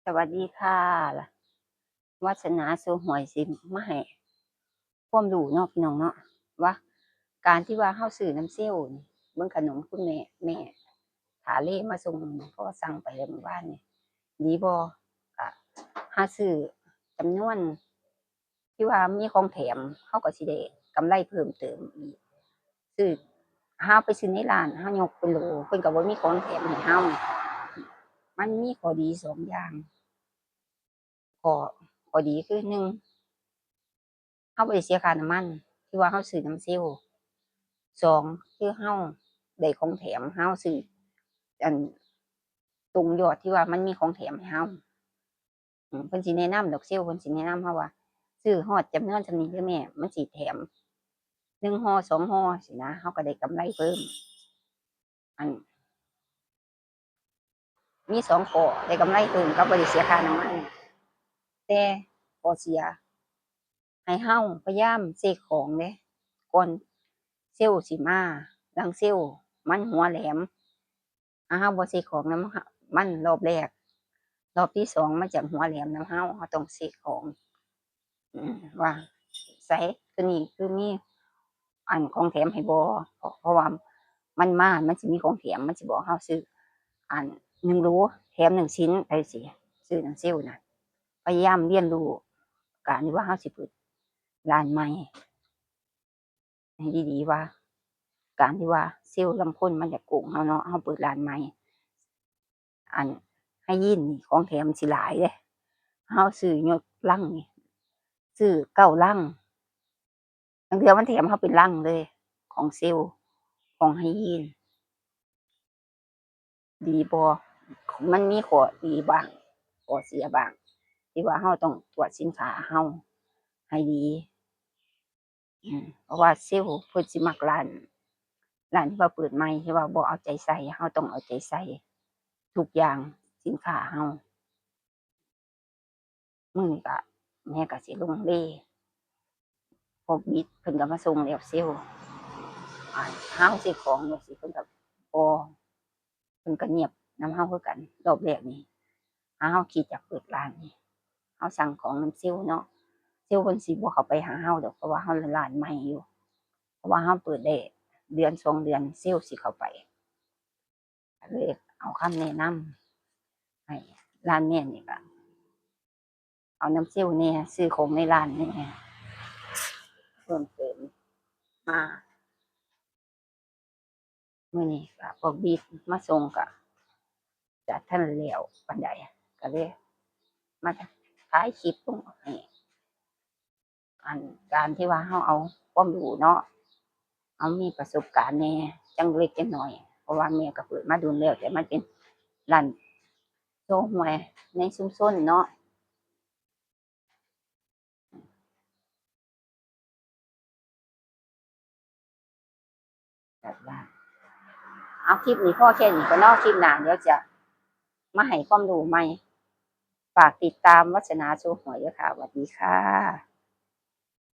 ສະຫວັດດີຄ່ະ ວັດສະໜາໂຊຫວຍ ຊິມາໃຫ້ຄວາມຮູ້ເນາະພີ່ນ້ອງເນາະ ວ່າການທີ່ວ່າເຮົາຊື້ນຳເຊວນີ້ ເບິ່ງຂະໜົມຄຸນແມ່ ແມ່ທ່າເລມາສົ່ງ ເພາະວ່າສັ່ງໄປແລ້ວມື້ວານນີ້ ດີບໍ່? ກະຫາຊື້ຈຳນວນ ທີ່ວ່າມີຂອງແຖມ ເຮົາກໍຊິໄດ້ກຳໄລເພີ່ມເຕີມອີກ. ຊື້ ເຮົາໄປຊື້ໃນຮ້ານ ເຮົາຍົກເປັນໂຫຼ ເພິ່ນກໍບໍ່ມີຂອງແຖມໃຫ້ເຮົາ. ມັນມີຂໍ້ດີສອງຢ່າງ. ຂໍ້ ຂໍ້ດີຄື ໜຶ່ງ ເຮົາບໍ່ໄດ້ເສຍຄ່ານ້ຳມັນ ທີ່ວ່າເຮົາຊື້ນຳເຊວ. ສອງ ຄືເຮົາໄດ້ຂອງແຖມ ເຮົາຊື້ ອັນ ຕົງຍອດທີ່ວ່າມັນມີຂອງແຖມໃຫ້ເຮົາ. ອືມ ເພິ່ນຊິແນະນຳດອກ ເຊວເພິ່ນຊິແນະນຳເຮົາວ່າ ຊື້ຮອດຈຳນວນສ່ຳນີ້ເດີແມ່ ມັນຊິແຖມໜຶ່ງຫໍ່ ສອງຫໍ່ ຊີ້ນະ ເຮົາກໍໄດ້ກຳໄລເພີ່ມ. ອັນ ມີສອງຂໍ້ ໄດ້ກຳໄລເພີ່ມກັບບໍ່ໄດ້ເສຍຄ່ານ້ຳມັນ. ແຕ່ຂໍ້ເສຍ ໃຫ້ເຮົາພະຍາຍາມເຊັກຂອງເດ້ ກ່ອນເຊວຊິມາ. ລາງເຊວມັນຫົວແຫຼມ ຖ້າເຮົາບໍ່ເຊັກຂອງນຳມັນຮອບແລກ ຮອບທີສອງມັນຈະຫົວແຫຼມນຳເຮົາ ເຮົາຕ້ອງເຊັກຂອງ ອືມ ວ່າໃສ ໂຕນີ້ຄືມີ ອັນ ຂອງແຖມໃຫ້ບໍ່ ເພາະ ເພາະວ່າມັນມາ ມັນຊິມີຂອງແຖມ ມັນຊິບອກເຮົາຊື້ ອັນ ໜຶ່ງໂລແຖມໜຶ່ງຊິ້ນ ໄປຊີ້ ຊື້ນຳເຊວນະ. ພະຍາຍາມຮຽນຮູ້ ການທີ່ວ່າເຮົາຊິເປີດຮ້ານໃໝ່ ໃຫ້ດີໆ ວ່າການທີ່ວ່າເຊວລາງຄົນມັນຢາກໂກງເຮົາເນາະ ເຮົາເປີດຮ້ານໃໝ່ ອັນ ໄຮຢີນນີ້ຂອງແຖມຊິຫຼາຍເດ້ ເຮົາຊື້ຍົກລັງນີ້ ຊື້ເກົ້າລັງ ລາງເທື່ອມັນແຖມເຮົາເປັນລັງເລີຍ ຂອງເຊວ ຂອງໄຮຢີນ. ດີບໍ່? ມັນມີຂໍ້ດີບ້າງ ຂໍ້ເສຍບ້າງ ທີ່ວ່າເຮົາຕ້ອງກວດສິນຄ້າເຮົາໃຫ້ດີ ອືມ ເພາະວ່າເຊວເພິ່ນຊິມັກຮ້ານ ຮ້ານທີ່ວ່າເປີດໃໝ່ ທີ່ວ່າບໍ່ເອົາໃຈໃສ່ ເຮົາຕ້ອງເອົາໃຈໃສ່ທຸກຢ່າງ ສິນຄ້າເຮົາ. ມື້ນີ້ກະ ແມ່ກະຊິລົງເລ ພວກບິດເພິ່ນກະມາສົ່ງແລ້ວ ເຊວ ອ່າ ເຮົາຊື້ຂອງຈັ່ງຊີ້ ເພິ່ນກະບໍ່ ເພິ່ນກະງຽບນຳເຮົາຄືກັນ. ຮອບແລກນີ້ ຫາເຮົາຄິດຢາກເປີດຮ້ານນີ້ ເຮົາສັ່ງຂອງນຳເຊວເນາະ ເຊວເພິ່ນຊິບໍ່ເຂົ້າໄປຫາເຮົາດອກ ເພາະວ່າເຮົາຮ້ານໃໝ່ຢູ່ ເພາະວ່າເຮົາເປີດໄດ້ເດືອນສອງເດືອນ ເຊວຊິເຂົ້າໄປ. ເລີຍເອົາຄຳແນະນຳໃຫ້ຮ້ານແມ່ນີ້ກະ ເອົານຳເຊວແດ່ ຊື້ຂອງໃນຮ້ານແດ່ ເພີ່ມເຕີມມາ. ມື້ນີ້ກະພວກບິດມາສົ່ງກະຈະທັນແລ້ວປານໃດ ກະເລີຍມາຖ່າຍຄລິບລົງໃຫ້ ອັນ ການທີ່ວ່າເຮົາເອົາຄວາມຮູ້ເນາະ ເຮົາມີປະສົບການແດ່ ຈັກເລັກຈັກໜ້ອຍ ເພາະວ່າແມ່ກໍເປີດມາດົນແລ້ວ ແຕ່ມັນເປັນຮ້ານໂຊຫວຍໃນຊຸມຊົນເນາະ. ເອົາ ຄລິບນີ້ພໍແຄ່ນີ້ກ່ອນເນາະ ຄລິບໜ້າດຽວຈະມາໃຫ້ຄວາມຮູ້ໃໝ່. ຝາກຕິດຕາມວັດສະໜາໂຊຫວຍເດີຄ່ະ. ຫວັດດີຄ່ະ.